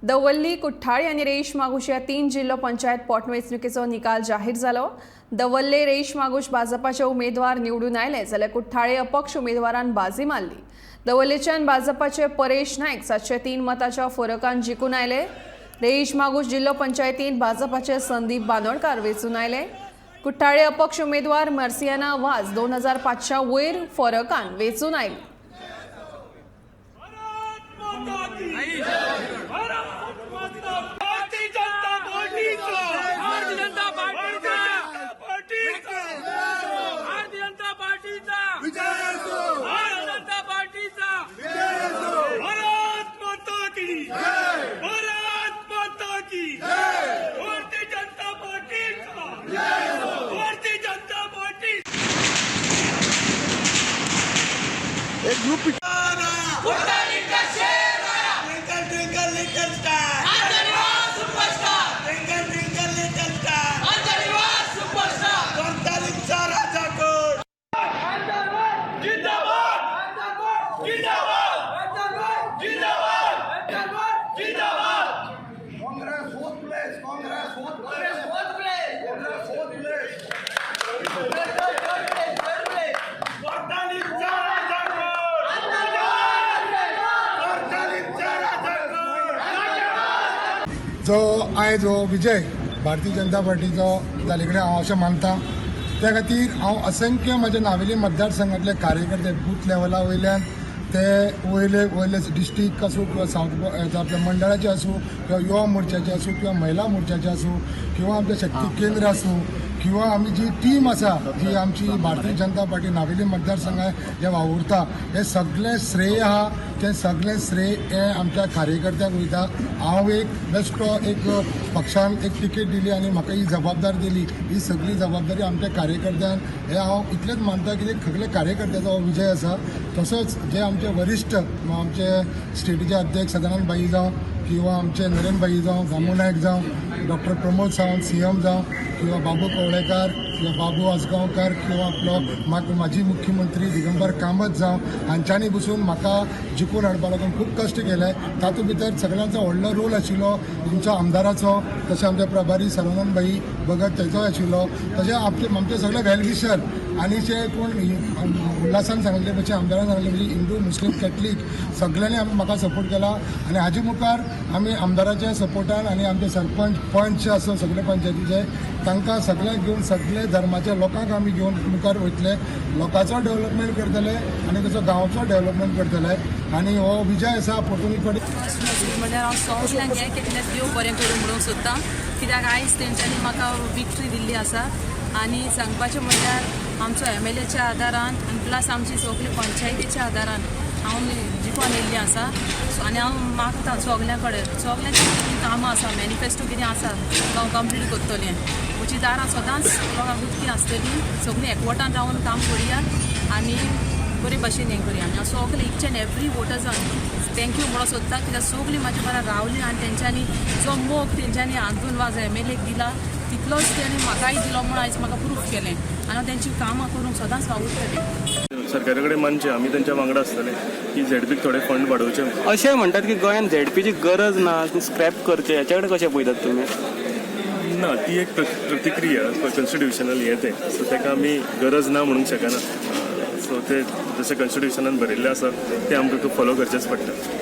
दवर्ली, कुठ्ठाळी आनी रेईश मागूश ह्या तीन जिल्लो पंचायत पोटवेंचणुकेचो निकाल जाहीर जालो. दवर्ले रेईश मागूश भाजपाचे उमेदवार निवडून आयले, जाल्यार कुठ्ठाळे अपक्ष उमेदवारान बाजी मारली. दवर्लेच्यान भाजपाचे परेश नायक 703 मताच्या फरकान जिखून आयले. रेईश मागूश जिल्लो पंचायतीन भाजपाचे संदीप बांदोडकार वेंचून आयले. कुठ्ठाळे अपक्ष उमेदवार मर्सियाना वाज 2500 वयर फरकान वेंचून आयली. भारत माता की भारत माता. भारतीय जनता पार्टीचा. भारतीय जनता पार्टीचा. पार्टीचा. भारतीय जनता पार्टीचा. विजय असो. भारतीय जनता पार्टीचा. विजय असो. भारत माता की भारत माता की. भारतीय जनता पार्टीचा. भारतीय जनता पार्टी. एक group. Twinkle, twinkle, little star. Twinkle, twinkle, little star. कोणता राजा कोण? जिंदाबाद, जिंदाबाद, जिंदाबाद, जिंदाबाद. Congress fourth place. Congress fourth place. Congress fourth place. कोणता राजा कोण? कोणता राजा कोण? जो आयज हो विजय भारतीय जनता पार्टीचो जाल्ले कडेन हांव अशें मानता. त्या खातीर हांव असंख्य म्हज्या नावेली मतदारसंघातले कार्यकर्ते बूथ लेवला वयल्यान ते वयले वयले डिस्ट्रीक्ट आसूं किंवा सावथ आपल्या मंडळाचे आसूं किंवा युवा मोर्चाचे आसूं किंवा महिला मोर्चाचे आसूं किंवा आमचें शक्ती केंद्र आसूं किंवा आमी जी टीम आसा जी आमची भारतीय जनता पार्टी नावेली मतदारसंघात जे वावुरता, हे सगळें श्रेय आहा, तें सगळें श्रेय हें आमच्या कार्यकर्त्यांक वयता. हांव एक बेश्टो एक पक्षान एक तिकेट दिली आनी म्हाका ही जबाबदारी दिली. ही सगळी जबाबदारी आमच्या कार्यकर्त्यान, हे हांव इतलेंच मानता की सगळे कार्यकर्त्याचो हो विजय आसा. तसोच जे आमचे वरिश्ठ आमचे स्टेटीचे अध्यक्ष सदानंद भाई जावं किंवा आमचे नरेंद्र भाई जावं, दामू नायक जावं, डॉक्टर प्रमोद सावंत सीएम जावं किंवा बाबू कवळेकार किंवा बाबू आजगांवकार किंवा आपलो माजी मुख्यमंत्री दिगंबर कामत जावं, हांच्यांनी बसून म्हाका जिखून हाडपा लागून खूब कश्ट केले. तातूंत भितर सगळ्यांचो व्हडलो रोल आशिल्लो आमच्या आमदाराचो, तशें आमचे प्रभारी सर्वानंद भाई भगत तेजोय आशिल्लो, तशें आमचे आमचे सगळे वेलविशर आनी जे कोण उल्हासान सांगले भशेन, आमदारान सांगले भशेन, हिंदू, मुस्लीम, कॅथलीक सगळ्यांनी म्हाका सपोर्ट केला. आनी हाजे मुखार आमी आमदाराच्या सपोर्टान आनी आमचे सरपंच, पंच आसा सगळे पंचायतीचे, तांकां सगळ्यांक घेवन, सगळे धर्माच्या लोकांक आमी घेवन मुखार वयतले, लोकांचो डेव्हलपमेंट करतले आनी तसो गांवचो डेव्हलपमेंट करतले आनी हो विजय आसा परतून एक फावटी म्हणल्यार हांव सगल्यांक हें केल्लें देव बरें करूं म्हणूंक सोदता, कित्याक आयज तेंच्यांनी म्हाका विक्ट्री दिल्ली आसा. आनी सांगपाचें म्हणल्यार आमचो एमएलएच्या आदारान आनी प्लस आमची सगली पंचायतीच्या आदारान हांव जिखून येयल्ली आसा. सो आनी हांव मागता सगल्यां कडेन, सगल्यांची कितें कामां आसा, मॅनिफेस्टो कितें आसा तो हांव कंप्लीट करतलें. म्हजी दारां सदांच लोकांक उक्तीं आसतलीं. सगळीं एकवटान रावन काम करुया आनी बरे भशेन हें करुया. आनी हांव सगळे इच एन्ड एवरी वोटर्सांक thank you म्हणूंक सोदता, कित्याक सगळीं म्हाजे बरा रावलीं आनी तेंच्यांनी जो मोग तेंच्यांनी आंतून वाज एमएलएक दिला तितलोच तेणी म्हाकाय दिलो म्हूण आयज म्हाका प्रूफ केलें आनी हांव तेंची कामां करूंक सदांच वावुरतलें. सरकारा कडेन मानचें, आमी तेंच्या वांगडा आसतले की झेडपीक थोडे फंड वाडोवचे. अशें म्हणटात की गोंयांत झेडपीची गरज ना, स्क्रॅप करचें. हेच्या कडेन कशें पळयतात तुमी? ना, ती एक प्रतिक्रिया कॉन्स्टिट्युशनल हें तें, सो ताका आमी गरज ना म्हणूंक शकना. सो ते जशें कॉन्स्टिट्युशनान बरयल्लें आसा तें आमकां फॉलो करचेंच पडटा.